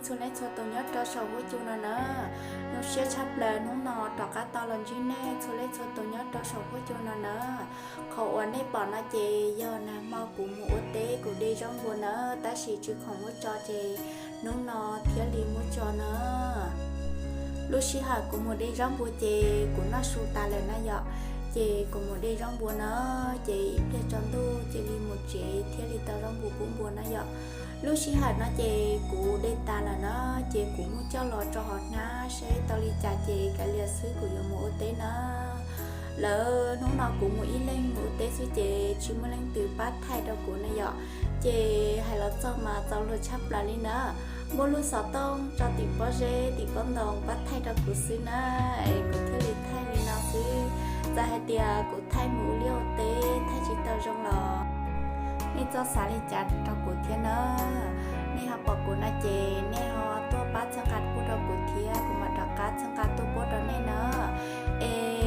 txhua leej txhua tus nyob rau saum huab cua no na. Zoo siab tshaj plaws hnub no rov qab tau los ntsib nej txhua leej txhua tus nyob rau saum huab cua no na. Qhov uas nej pom no ces yog nag hmo kuv mus ua teb kuv de zaub npua na, tab sis tsis khoom muab tso ces hnub no thiaj li muab tso na. Lub sij hawm kuv mus de zaub npua ces kuv noj su tas lawm na yom, ces kuv mus de zaub npua na, ces ib pliag tsaus ntuj cia li mus tsev thiaj li tau zaub npua pub npua na yom. Lub sij hawm no ces kuv de tas lawm na, ces kuv muab coj los rau hauv hnab saib tau li cas ces kav liam xwb kuv yuav mus ua teb na. Lawv hnub no kuv mus ib leeg mus ua teb xwb ces tsis muaj leej twg pab thaij rau kuv na yom. Ces hais los txog mas txaus luag tshaj plaws li na. Muab lub xov tooj tso tim pob zeb tim pob ntoo pab thaij rau kuv xwb na, es kuv thiaj li thaij li no xwb. Txawm hais tias kuv thaij mus ua liaj ua teb thaij tsis tau zoo los nej txhob xav li cas rau kuv thiab na. Nej ho pom kuv no ces nej ho tuaj pab txhawb nqa pub rau kuv thiab kuv mam rov qab txhawb nqa tuaj pub rau nej na. Es